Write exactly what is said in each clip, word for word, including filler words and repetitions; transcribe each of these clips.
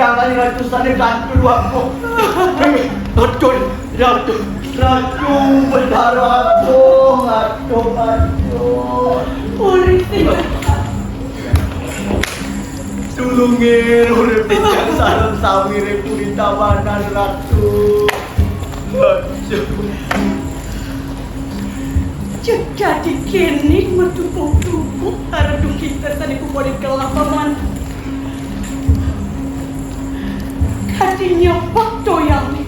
Tangan ratu sané gantung aku. Ratu, ratu, ratu, Betara Agung, aduh, aduh. Urip sing Tulungin urip titiang sareng sami ring puri tabanan, Ratu. Aduh. Jeg dadi kéné matumpuk-tumpuk, para duh kita sané kuponin kelapaman. Kadi nyepek toyangé.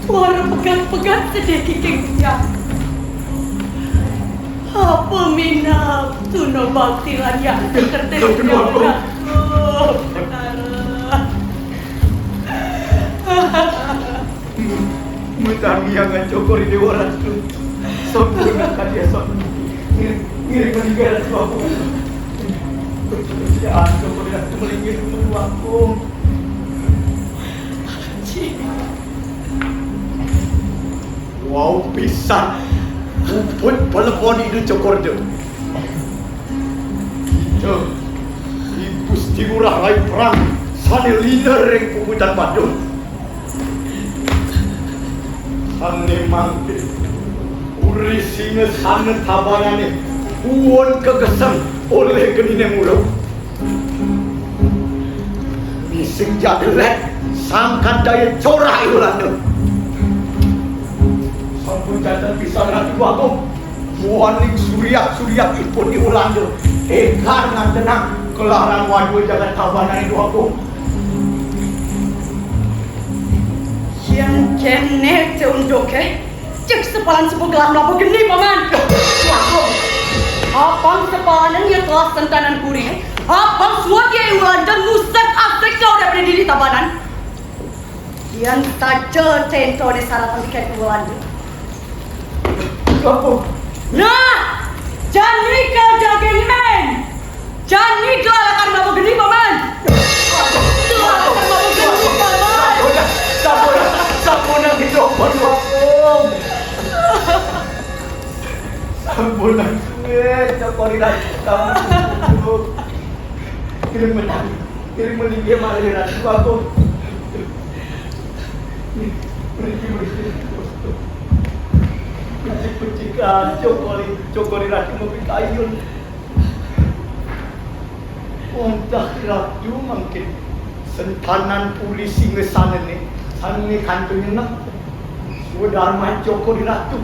Suara pegat-pegat sedih kiking tiang. Apa minab tuna bakti lan yak kertas. Aduh, ampun. Betara. Mutami angan cokor Déwa Ratu. Sampun kadi sampun. Ngiring, ngiring meninggal Ratu aku. Ya, cokor Ratu melingkir dulu aku. Wau pisan. Puput pelepon Ida Cokor Déwa. Ida, I Gusti Ngurah Rai Perang sané liner ring puputan Badung. Sané mangkin, puri Singasana Tabanané puun kageseng olih genining ula. Misi jadelek, sangkan daya corah I Walanda. Sampun janten pisan Ratu Agung. Muaning suryak-suryakipun I Walanda. Énggal ngantenang kalaran wadua jagat Tabanan Ratu Agung. Yén kéné té unduké, jeg sepalan suba gelah mlabuh geni, Paman. Waduh. Apang sepalan ya telah sentanan puri. Apang suud ya I Walanda ngusik-asik ka udah pada diri Tabanan. Yén saja téntoné saratan dikén I Walanda. Waduh. Nah, jani kal jaging men. Jani gelah lakar mlabuh geni, Paman. Gelah lakar mlabuh geni, Paman. Sampun, sampun, sampun, sampun, sampun. Sampun, sampun, sampun. Kirim menang. Kirim meninggal malah Ratu Agung. Mriki, mriki. Becik-becikan cokor I, cokor I Ratu mapikayun. Wantah Ratu mangkin sentanan puri Singasanané sané kantun nyeneng. Swadarman cokor I Ratu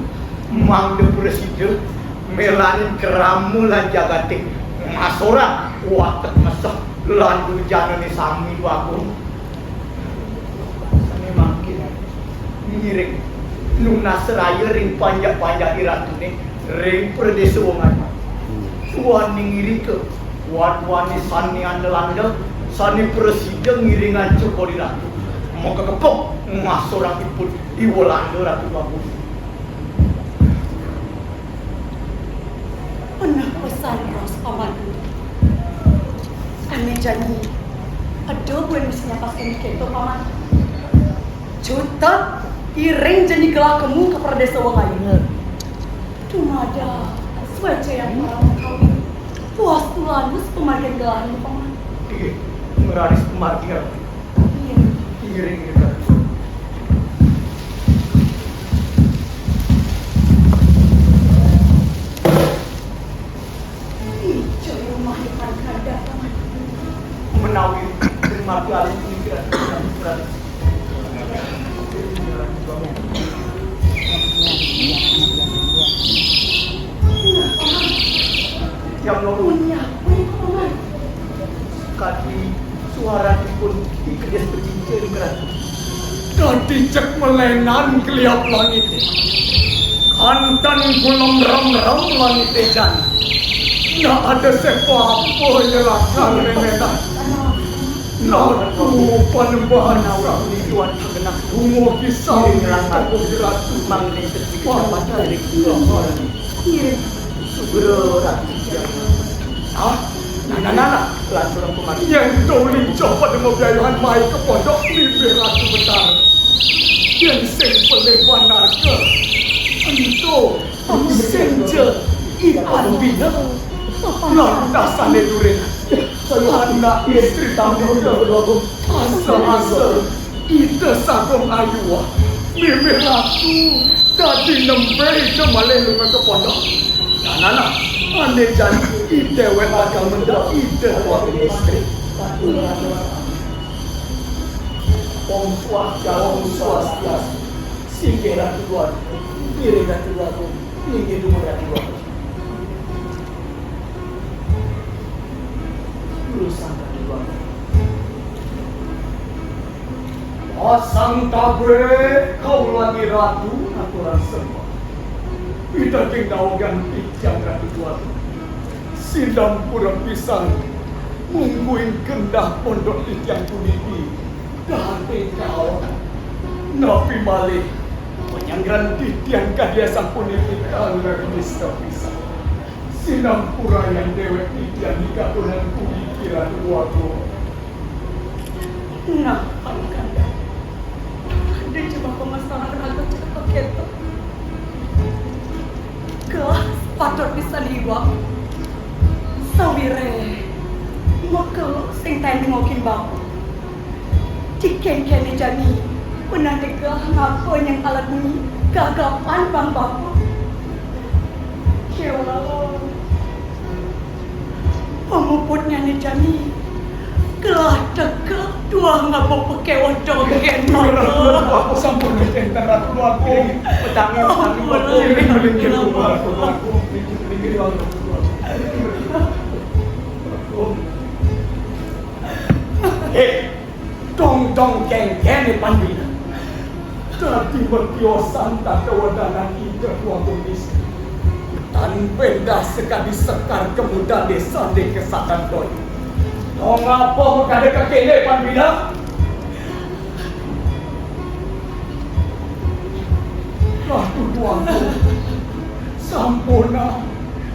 mangda prasida mélanin krama lan jagaté ngasorang watek meseh lan durjanané sami Agung. Sané mangkin ngiring nunas raya ring panjak-panjak I Ratuné ring pradésa Wengayuh. Duaning irika, waduané sané andel-andel, sané prasida ngiringang cokor I Ratu. Makakepeng ngasorang ipun I Walanda Ratu Agung. Beneh pesan Ros Paman. Ané jani. Eda buin mesti nyapasin kéto, Paman. Jutet, iring jani gelah kemu ka pradésa Wengayuh. Dumadak suéca yang para mengkawin. Puas tulanus pamargin gelahé, Paman. Inggih, mararis pamargin. Inggih. Inggih, inggih. Ijo rumah ikan kada. Menawi ring margi alit pemikiran. Yang nomor. Punya apa itu, Paman? Kadi suaranipun I Kedis Pecinca ring Ratu. Kadi cek melenan keliap langité. Kanten gulem rem-rem langité jani. Nah, ada sepa apa ya lakar melenan. Nah, tuh panembahan orang liwat genah. Bungo kisah. Ratu mangni. Wah, dari gulem. Sugra Ratu. Ah, nah, nah, nah, nah. Lanturang pamargi. Yén to lincah pada mabiayuhan mai ka pondok limbih Ratu Betara. Yén sing pelih panarga. Ento sing ja ipan bina. Lantas sané durin. Saluhutna istri tamu, asa-asa ida sagung ayuwa, mimih ratu dadi nembé ida malih lunga ka pondok. Nah, nah, nah, ané jani déwék bakal mendem ida kuat istri. Om Swastiastu, Om Swastiastu. Singgih Ratu Déwagung, ngiring Ratu Déwagung, ngiring dumun Ratu Déwagung. Lulusan Ratu Déwagung. Pasang tabé kaulani Ratu ngaturang sembah. Ida king dawegan titiang Ratu Déwagung. Sinampura pisan mungguing genah pondok titiang puniki. Dahaté kaon. Napi malih, panyanggra titiang kadi sapuniki tan nista pisan. Sinampurayang déwék titiang ing katunan puniki Ratu Déwagung. Nah, Pandita. Adi jebak pamasaran raga cekap kéto. Gelah sepatut pisan iwang. Sawiréh makeluk sing taén ngokin bapa. Dikénkéné jani punah degah ngapa nyang alat munyi gagapan bang bapa. Kéwala. Pamuputnyané jani gelah teka tuah ngaba pakéweh dogén. Sampun, Ratu Déwagung. Petangin, petangin. Ampun, ampun. Hé, dong-dong kéngkéné Pandita. Dadi matiosan tata wedangan Ida Déwagung Istri. Tan péndah sakadi sekar kemudané sané kasatan toya. Dong apa makada kakéné, Pandita? Ratu Déwagung. Sampunang,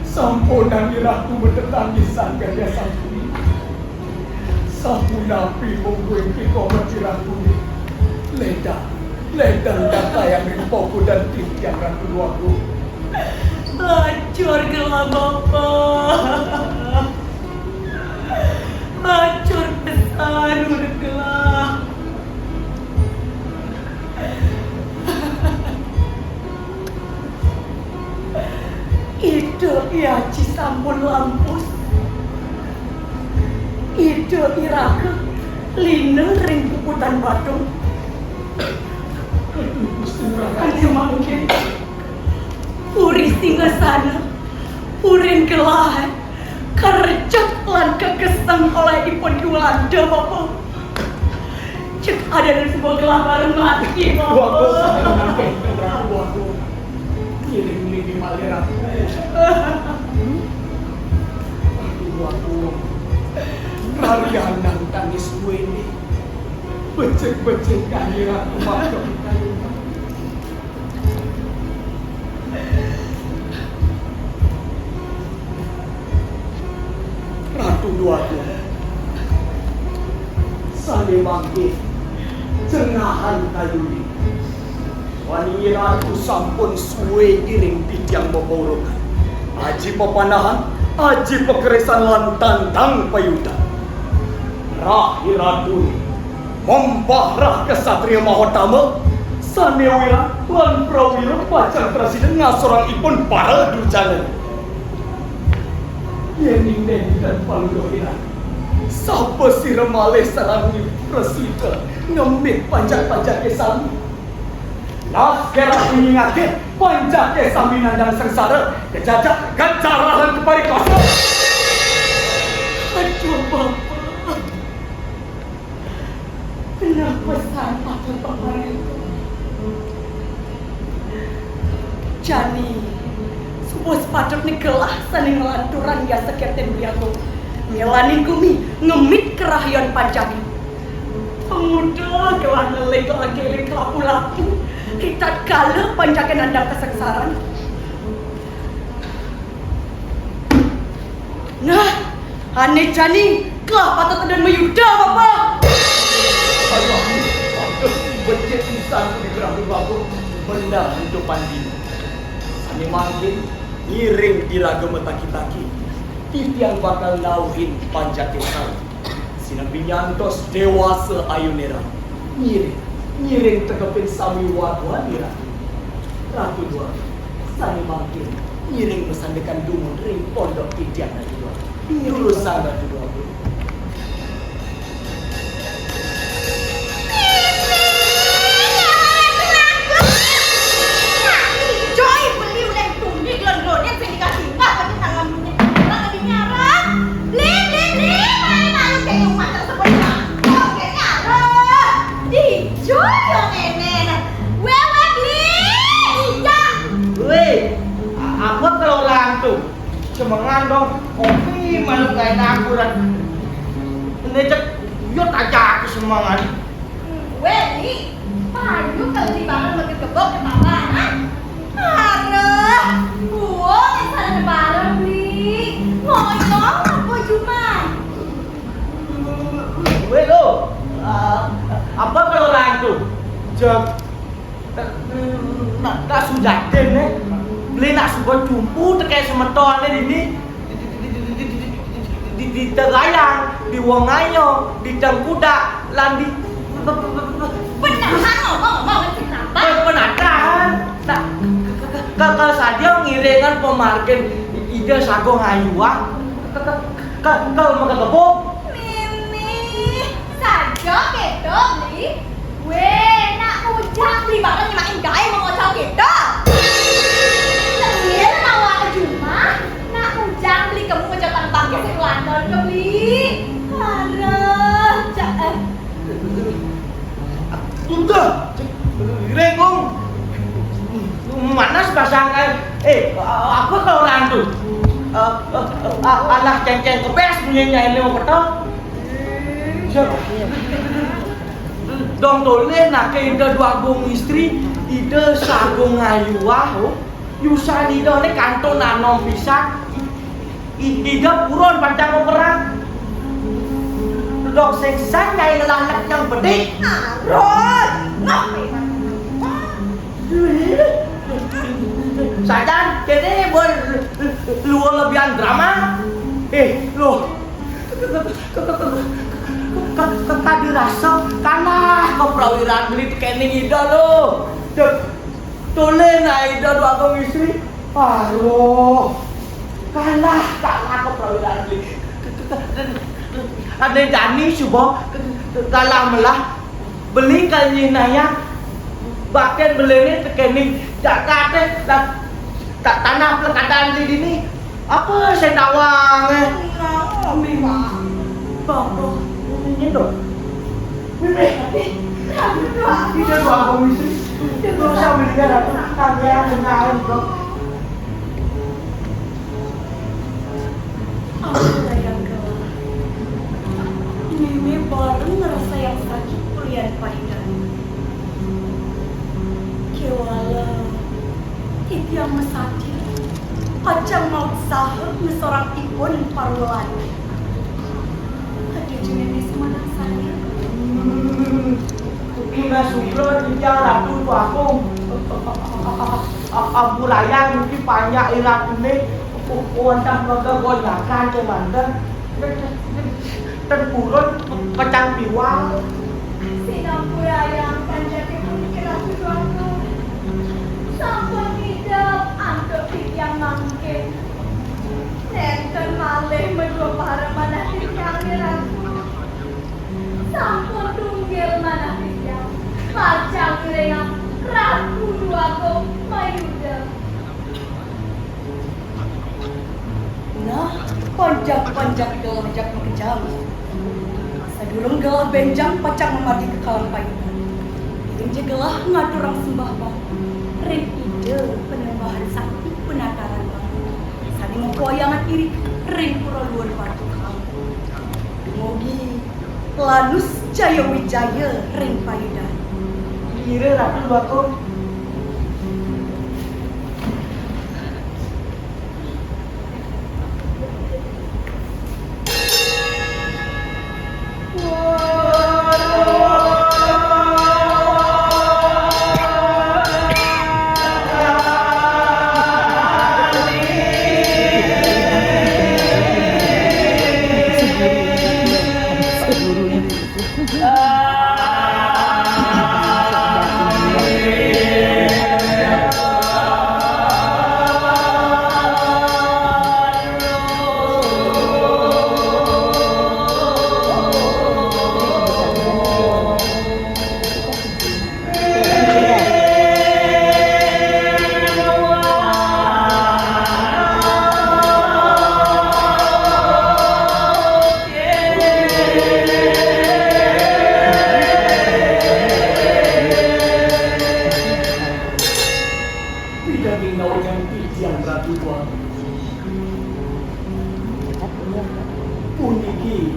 sampunang Ratu matetangisan kadi sapuniki. Sapunapi mungguing pikomet Ratu? Lédang, lédang datayang ring pagodan titiang Ratu Déwagung. Lacur gelah bapa. Lacur pisan urip gelah. Ida I Aji sampun lampus. Ida I Raga lina ring puputan Badung. Aduh, Gusti Ngurah Adi mangkin. Puri Singasana, purin gelah, karecet lan kageseng olih ipun Dwi Walanda, Bapa. Cek ada dan semua gelah bareng mati, Bapa. Waduh, waduh. Ngiring-ngiring malih, Ratu. Waduh, waduh. Marianan tangis kuwi ini. Becik-becik kami, Ratu, matur. Ratu Déwagung, sané mangkin cengahan kayuné. Waning Ratu sampun suwé iring titiang mapaurukan. Aji papanahan, aji pakerisan lan tantang payudan. Rah Ratu Mempah rah ksatria mahatama, sané wira lan prawira pacang prasida ngasorang ipun para durjana. Yéning nénten palungguh ira, sapa sira malih sareng prasida ngemit panjak-panjaké sami? Nah, kira nyingakin panjaké sami nandang sengsara, kejajah, kejarah lan keparikosa. Aduh, Bapak. Kenapa sampah Bapak itu? Jani, suba sepatutné gelah sané nglanturang jasa Kapten Briago. Nyelani gumi, ngemit kerahayon panjaké. Pemuda gelah ngeling lagi kelapu-lapu. Ritatkala panjaké nandang kasengsaran. Nah, ané jani, gelah patut eda mayuda, Bapak. Aduh, aduh, becik pisan di Prabu Bapak. Bener itu Pandita. Sané mangkin ngiring iraga mataki-taki. Titiang bakal nauhin panjaké saé. Sinambi nyantos déwasa ayunéra. Ngiring, ngiring tegepin sami waduan Ratu. Ratu Déwa, sané mangkin ngiring masandekan dumun ring pondok titiang Ratu Déwa. Durusang Ratu Déwa. Joy, beli udah tundik, lon-lonin, sing dikasih nggak, tapi tangan bunyi kurang, lebih nyarang. Beli, beli, beli, main malu kayak umat tersebut. Oke, nyarang. Ih, Joy, yang nenek. Wewe, beli, ijang. Wéh, a-, apa kalau orang tuh? Semengan dong, kopi malu kayak nakuran. Ngecek, yo tajak semengan. Wéh, Bli, payu kalau di bareng lagi kebok ketawa, ha? Areh, buang yang sana bareng, Bli. Ngoyong apa cuma? Wéh, lo, ah, apa kalau orang tuh? Jek, nak, nak sujatin, eh. Beli nak suka cumpu tekek semetoné dini. Di, di, di, di, di, di, di, di Tegayang, di Wongayo, di Tengkuda, lan di Penahan ngomong-ngomong, kenapa? Pe-, penatahan. Nah, ke-, ke-, ke-, kalau saja ngiringan pemargin ide sago ngayuah. Ke-, ke-, ke-, kalau mau ke kebun. Mimi, saja gitu, Bli. Wéh, nak ujang beli barang nyemak gaé mau ngocok gitu. Lengil nawa ke jumah, nak ujang beli kamu ngocok tentang ke si Tuan Don ke beli. Areh, cak, eh. Tunda, Rengkong. Mana sepasang, eh, eh, apa kau orang tuh? Eh, eh, eh, alah cengceng kebes punya nyai lima petang. Dong toleh nak ke ida dua agung istri, ida sagung ngayuah, oh. Yusan ida né kantun anom pisan. I-, ida purun pantang perang. Dong sing san nyai lelah nak yang bedik. Arun, ngopi. Sajan, kéné buat luar lebihan drama. Eh, lo. Ke, ke, ke, ke, ke, ke, ke, ke, kadi rasa kalah ke prawiraan beli tekening ida lo. Dek, toleh nak ida dua agung istri. Aduh. Kalah, kalah ke prawiraan beli. Ke, ke, ke, ke, ada jani suba ke, ke, ke, kalah melah. Beli kali naya. Bakten beli ni tekening. Jagat, eh. Tak, tak tanah pelekadan di dini. Apa sendawang, eh? Nah, Mima. Bapa, ini tu. Mimi. Kita dua komisi. Kita usah belikan aku. Tangga yang benar, bro. Ampun, Ayang Gelah. Mimi bareng ngerasa yang sakit kulian paidan. Kéwala, titiang masakit. Pacang maut saha ngasorang ipun parwelana. Adi jenenge semanang saya. Hmm, Bina Sukra titiang Ratu Agung. Ampurayang niki panjak iratune wantah mega gonjakan kemanten. Ten purun pecang piwal. Sinampurayang panjake puniki Ratu Dwagung. Sampun ngidep antuk titiang mangkin. Nenten malih madua para manah titiang, Ratu. Sampun tunggil manah titiang. Pacang ngiringang Ratu Dwagung mayuda. Nah, panjak-panjak gelah jak makejang. Sadurung gelah benjang pacang mamadi ka kalampaian. Inggih gelah ngaturang sembah bakti ring Ida Panembahan Sakti Penataran Bakti. Sane makoyangan diri ring Pura Luhur Batu. Dumugi lanus jaya wijaya ring payudan. Ira Ratu Dwagung. Puniki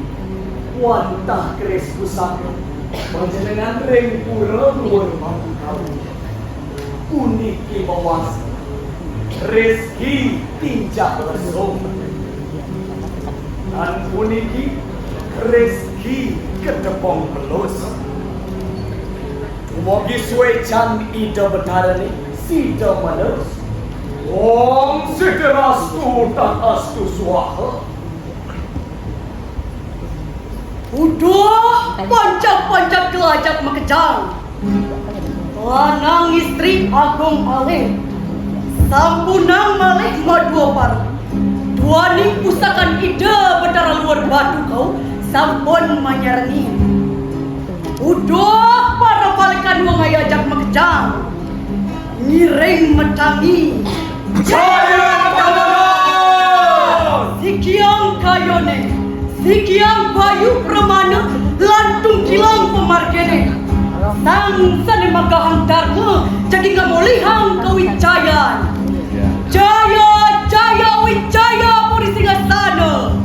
wantah keris pusaka panjenengan ring pura Luhur Batu Kawi. Puniki mawasta Rizki Tinjak Lesung. Lan puniki Rizki Ketepong Pelus. Dumugi suécan Ida Betarané sida manus. Om Sidirastu Tadastu Swaha. Uduh, pancag-pancag kelajak makejang. Lanang istri agung alih. Sampunang malih madua para. Duaning pusakan Ida Betara Luhur Batu Kawi sampun manyarengi. Uduh, para palekan wong ayu ajak makejang. Ngiring matangi. Jayabana! Sikiang kayuné, sikiang bayu pramana, lan tungkilang pamarginé. Sang sané magahang darma, jagi ngamolihang kawijayan. Jaya, jaya, wijaya, puri singasana.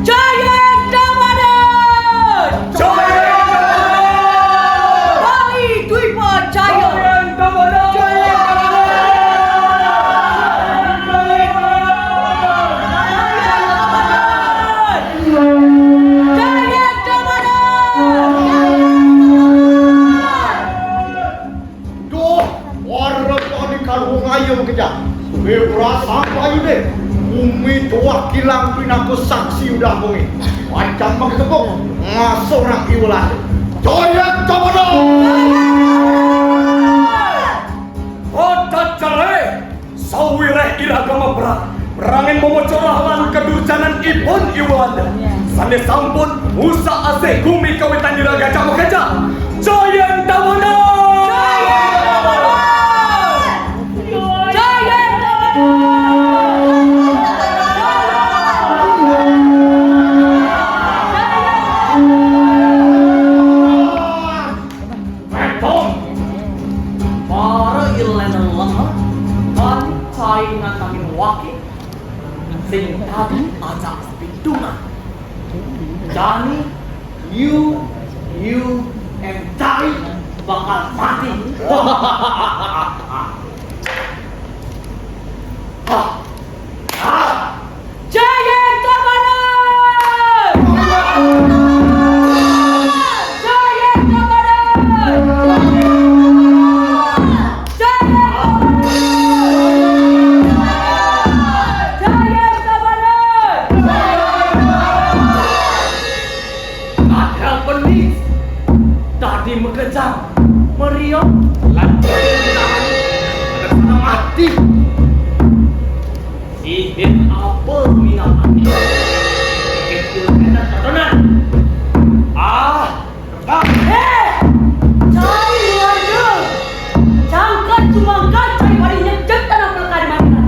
Jaya Tabanan! Jaya Tabanan! Bali Dwipa Jaya! Jaya Tabanan! Jaya Tabanan! Jaya Tabanan! Duh, para panikan wong ayu makejang. Wé prasangkayuné, bumi tuah kilang pinaka saksi udah wengi. Pacang maketepuk, ngasorang iwelanda. Joyet Tabanan! Kota Jare, sawiréh iraga maperang, merangin mamacorah lan kadurjananipun iwelanda. Sané sampun ngusak asih gumi kawitan iraga ajak makejang. Joyet Tabanan! Joyet Tabanan! Metong! Para ilenan lemah, bani cai nantangin waki, sing tadi ajak pitungan. Jani, you, you, and cai bakal mati. Ah! Ah! Jaya Tabanan! Jaya Tabanan! Jaya Tabanan! Jaya Tabanan! Kadang penis dadi makejang, meriang, lan ada seneng ati. Sidin apa minangkane? Bikin kulit enak tatonan. Ah, terbang. Heh! Cai warga! Jangkat jumangkat cai pari nyejek tanah pelakar mati.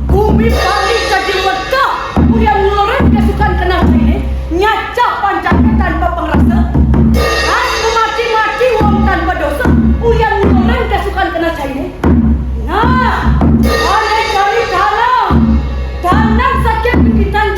Gumi pari jadi luwetah, ulian ngulurin kasukan kenah caine, nyacah pancake tanpa pangrasa. Lan mati-mati wong tanpa dosa, ulian ngulurin kasukan kenah caine. Nah, ane cari tanah, tanah sakit pikitan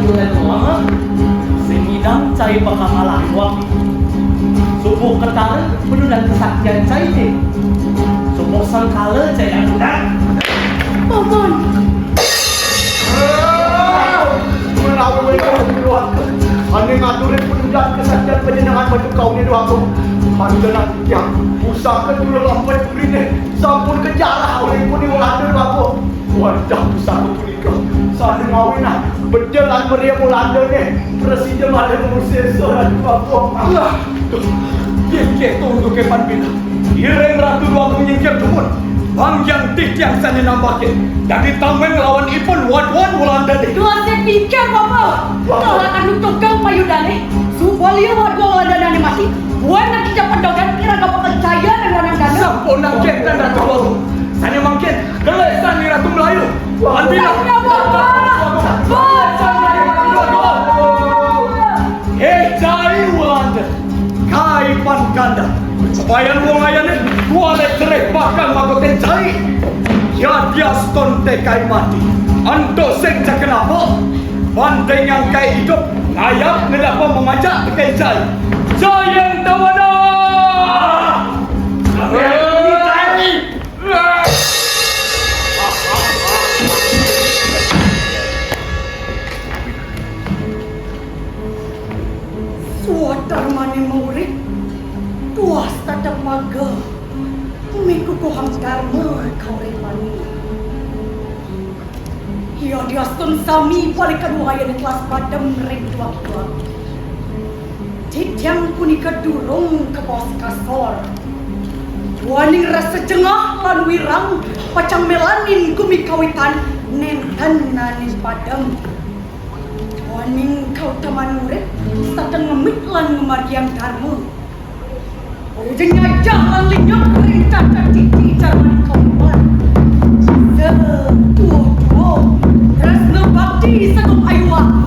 Bulan lama, sing ngidang cai bakal ngalahang. Subuh ketara, penudan kesaktian cai deh. Subuh sengkala cai anudan. Paman. Menawi wénten keluarga ané ngaturin penudan kesaktian panjenengan baju kaum itu aku. Panjenengan tiang pusaka dulu lampet urine sampun kejarah oleh puni Walanda aku. Wajah pusaka punika sané ngawinang beja lan meriam Walandané prasida malih mungsesa Ratu Prabu. Lah, duh, yén kéto untuké pan pindah. Iring Ratu Déwagung nyingkir dumun. Panggiang titiang sané nambakin. Dadi tameng lawan ipun waduan Walandané. Duh, sing pikir, Bapa. Bapa. Telah anu tukang payudané. Supaya waduan Walandané mati. Buan nanti japan dogan, ira bakal jaya dan wanang ganda. Sampun nangkén Ratu Déwagung. Sané mangkin. Gelésan Ratu Melayu. Andina. Héh, cai Walanda. Kai pan kanda. Sabayan wong ayané, kualé jerih bakal makotin cai. Yadiastun té kai mati. Ento sing ja kenapa? Banding yang kai idup, ngayap ngedapa mamajak tekai cai. Jayeng Tawana! Swadarmané maurip, puas tatep maga, mikukuhang darma kauripané. Yadiastun sami balikan wahayana telas padem ring duak-duak. Titiang punika durung kabaos kasor. Duaning rasa jengah lan wirang pacang mélanin gumi kawitan nénten naning padem. Duaning kautaman urip sareng ngemit lan ngamargiang darma. Ujung nyajah lan linyok ring cacat titi jaman kaumpat. Setuju. Tresna bakti sagung ayuwa.